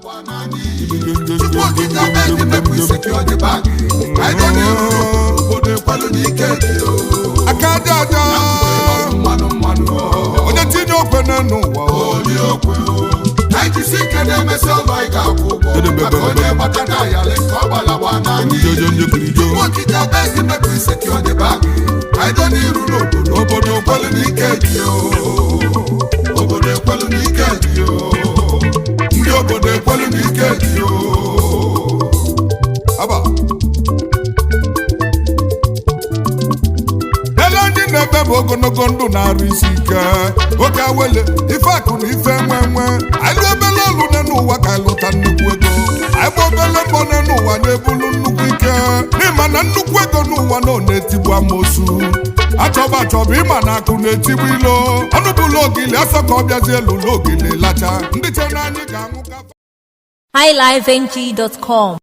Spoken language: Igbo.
Chukwu Okike abeg, make we secure the bag. Anyị nọ n'iru n'obodo ekwelu n'ike dị o. Aka aja aja. Mmanụ mmanụ o. Onye tinye okwe n'ụwa o. Oli okwe o. Anyị jisi ike na-emesi ọlụ, anyị ga-akwụ ụgwọ maka onye gbata na ayalị nke ọ gbalagba n'anya. Chukwu Okike abeg, make we secure the bag. Anyị nọ n'iru n'obodo, obodo ekwelu n'ike dị o. Obodo ekwelu n'ike dị o. Ndị obodo ekwelu n'ike dị o. Aba ele ndị na-ebe bụ ogologo ndụ na-arụ isi ike, oge awele, ife akụ na ife nwe nwe. Anyị lụ obele ọlụ nne n'ụwa ka anyị lụta nnukwu ego. Anyị gba obele mbọ nne n'ụwa na-ebulu nnukwu ike, n'ịma na nnukwu ego n'ụwa na ọ na-etigbu amosu. Achọba achọba, ịma na akụ na-etigbu ilo. Ọnụ bụlụ ogili asọ ka ọ bịazie elu ogili lacha. Ndị che na anyị ga-anwụ ka highlifeng.com.